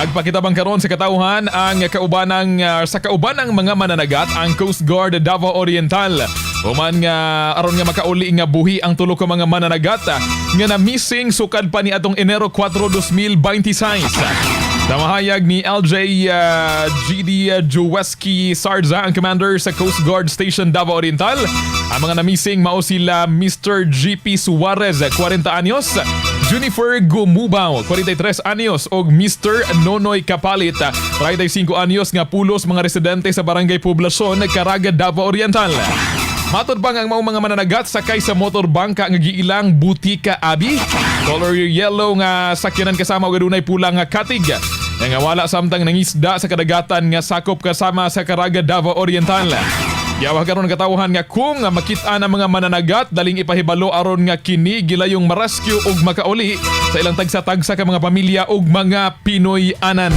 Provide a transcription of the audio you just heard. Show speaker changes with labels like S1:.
S1: Nagpakitabang karon sa katawhan ang kaubanang sa kaubanang mga mananagat ang Coast Guard Davao Oriental. Human nga aron nga makauli nga buhi ang tulo ka mga mananagat nga na missing sukad pa ni atong Enero 4, 2026. Namahayag ni LJ GD Joweski Sarza, ang commander sa Coast Guard Station Davao Oriental. Ang mga na-missing mao sila Mr. GP Suarez, 40 anyos, Junifer Gumubaw, 43 anyos, ug Mr. Nonoy Kapalit, 35 anyos, nga pulos mga residente sa Barangay Poblacion, Caraga, Davao Oriental. Matod pa nga ang maong mga mananagat sakay sa motor bangka nga giilang Butika Abi. Color yellow nga sakyanan kasama og adunay pula nga katig. Nga wala samtang nangisda sa kadagatan nga sakop kasama sa Caraga, Davao Oriental. Giawhag karon katawhan nga kung makita ang mga mananagat, daling ipahibalo aron nga kini gilayong marescue ug makauli sa ilang tagsa-tagsa ka mga pamilya ug mga Pinoy anan.